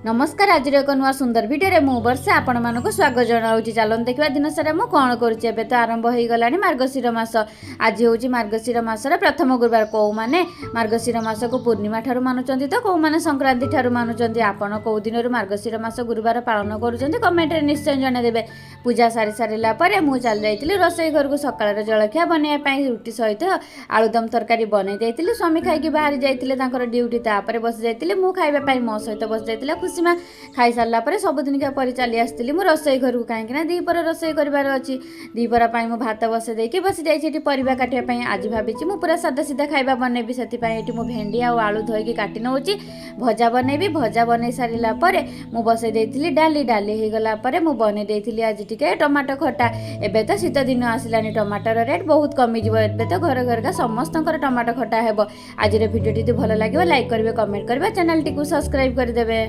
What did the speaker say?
ନମସ୍କାର, ଆଜିର ଏକ ନୂଆ ସୁନ୍ଦର ଭିଡ଼ିଓରେ ମୁଁ ବର୍ଷା ଆପଣମାନଙ୍କୁ ସ୍ୱାଗତ ଜଣାଉଛି। ଚାଲନ୍ତୁ ଦେଖିବା ଦିନସାରା ମୁଁ କ'ଣ କରୁଛି। ଏବେ ତ ଆରମ୍ଭ ହୋଇଗଲାଣି ମାର୍ଗଶିର ମାସ। ଆଜି ହେଉଛି ମାର୍ଗଶିର ମାସର ପ୍ରଥମ ଗୁରୁବାର। କେଉଁମାନେ ମାର୍ଗଶିର ମାସକୁ ପୂର୍ଣ୍ଣିମା ଠାରୁ ମାନୁଛନ୍ତି ତ କେଉଁମାନେ ସଂକ୍ରାନ୍ତି ଠାରୁ ମାନୁଛନ୍ତି। ଆପଣ କେଉଁ ଦିନରୁ ମାର୍ଗଶିର ମାସ ଗୁରୁବାର ପାଳନ କରୁଛନ୍ତି, କମେଣ୍ଟରେ ନିଶ୍ଚୟ ଜଣାଇଦେବେ। ପୂଜା ସାରି ସାରିଲା ପରେ ମୁଁ ଚାଲି ଯାଇଥିଲି ରୋଷେଇ ଘରକୁ ସକାଳର ଜଳଖିଆ ବନେଇବା ପାଇଁ। ରୁଟି ସହିତ ଆଳୁଦମ ତରକାରୀ ବନେଇ ଦେଇଥିଲି। ସ୍ୱାମୀ ଖାଇକି ବାହାରି ଯାଇଥିଲେ ତାଙ୍କର ଡ୍ୟୁଟି। ତାପରେ ବସି ଯାଇଥିଲି ମୁଁ ଖାଇବା ପାଇଁ। ମୋ ସହିତ ବସି ଯାଇଥିଲା ଖୁସିମା। ଖାଇସାରିଲା ପରେ ସବୁଦିନିକା ପରି ଚାଲି ଆସିଥିଲି ମୁଁ ରୋଷେଇ ଘରକୁ, କାହିଁକି ନା ଦ୍ୱିପହର ରୋଷେଇ କରିବାର ଅଛି। ଦ୍ୱିପହର ପାଇଁ ମୁଁ ଭାତ ବସେଇ ଦେଇକି ବସି ଯାଇଛି ଏଠି ପରିବା କାଟିବା ପାଇଁ। ଆଜି ଭାବିଛି ମୁଁ ପୁରା ସାଧା ସିଧା ଖାଇବା ବନେଇବି। ସେଥିପାଇଁ ଏଠି ମୁଁ ଭେଣ୍ଡି ଆଉ ଆଳୁ ଧୋଇକି କାଟି ନେଉଛି, ଭଜା ବନେଇବି। ଭଜା ବନେଇ ସାରିଲା ପରେ ମୁଁ ବସେଇ ଦେଇଥିଲି ଡାଲି। ଡାଲି ହେଇଗଲା ପରେ ମୁଁ ବନେଇ ଦେଇଥିଲି ଆଜି ଟିକେ ଟମାଟୋ ଖଟା। ଏବେ ତ ଶୀତ ଦିନ ଆସିଲାଣି, ଟମାଟୋର ରେଟ୍ ବହୁତ କମିଯିବ। ଏବେ ତ ଘରେ ଘରକା ସମସ୍ତଙ୍କର ଟମାଟୋ ଖଟା ହେବ। ଆଜିର ଭିଡ଼ିଓଟି ଯଦି ଭଲ ଲାଗିବ, ଲାଇକ୍ କରିବେ, କମେଣ୍ଟ କରିବେ, ଚ୍ୟାନେଲଟିକୁ ସବସ୍କ୍ରାଇବ୍ କରିଦେବେ।